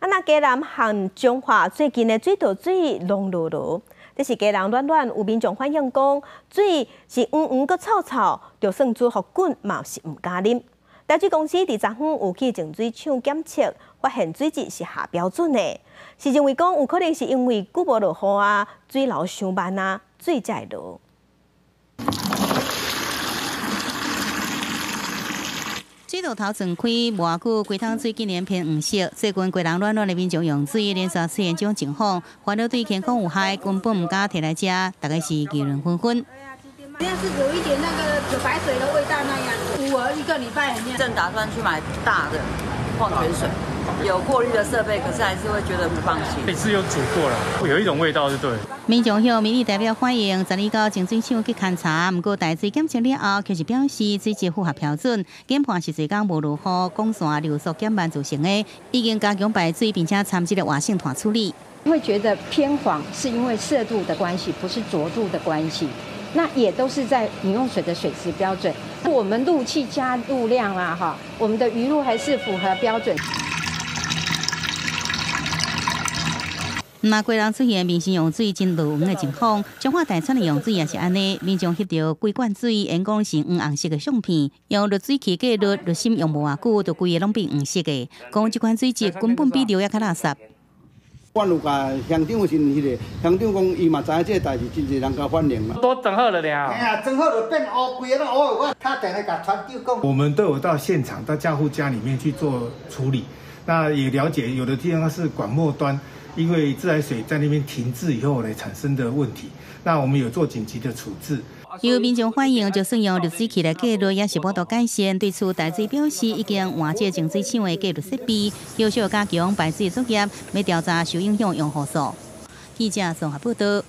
啊，那基隆和彰化最近的水道水攏落落，這是基隆暖暖有民眾反映講，水是黃黃閣臭臭，就算煮予滾嘛是毋敢啉。台水公司佇昨昏有去淨水廠檢測，發現水質是合標準的，是認為講有可能是因為久無落雨啊，水流傷慢啊，水才會濁。水道頭鑽開無偌久，規桶水竟然變黃色。最近基隆暖暖的民眾用水連續出現這種情況，煩惱對健康有害，根本毋敢提來食，大家是議論紛紛。像是有一點那個白水的味道那樣，我一個禮拜裡面正打算去買大的礦泉水，有過濾的設備，可是還是會覺得不放心。每次有煮過了，有一種味道就對。民眾向民意代表反映，昨日到淨水廠去勘查，毋過台水檢測了後，卻是表示水質符合標準，研判是濟工無落雨，管線流速減慢造成的，已經加強排水，並且參這个活性炭處理。會覺得偏黃，是因為色度的關係，不是濁度的關係。那也都是在飲用水的水質標準。我們氯氣加入量啊，哈，我們的魚露還是符合標準。那基隆出現民生用水真落黃的情況，彰化大川的用水也是按呢。民眾翕著規罐水，因講是黃紅色的相片，用濾水器過濾，濾芯用無偌久，就規个攏變黃色的。講這款水質根本比尿猶較垃圾。我有共鄉長是彼个鄉長講，伊嘛知影這个代誌，真濟人共反映啦。都裝好了了。嘿啊，裝好就變烏，規个攏烏。我打電話共船長講。我們都有到現場，到家戶家裡面去做處理，那也了解有的地方是管末端，因為自來水在那邊停滯以後來產生的問題，那我們有做緊急的處置。有民眾反映，就算用濾水器來過濾，也是無法度改善。對此，台水表示已經換這淨水廠的過濾設備，有效加強排水作業，欲調查受影響用戶數。記者綜合報道。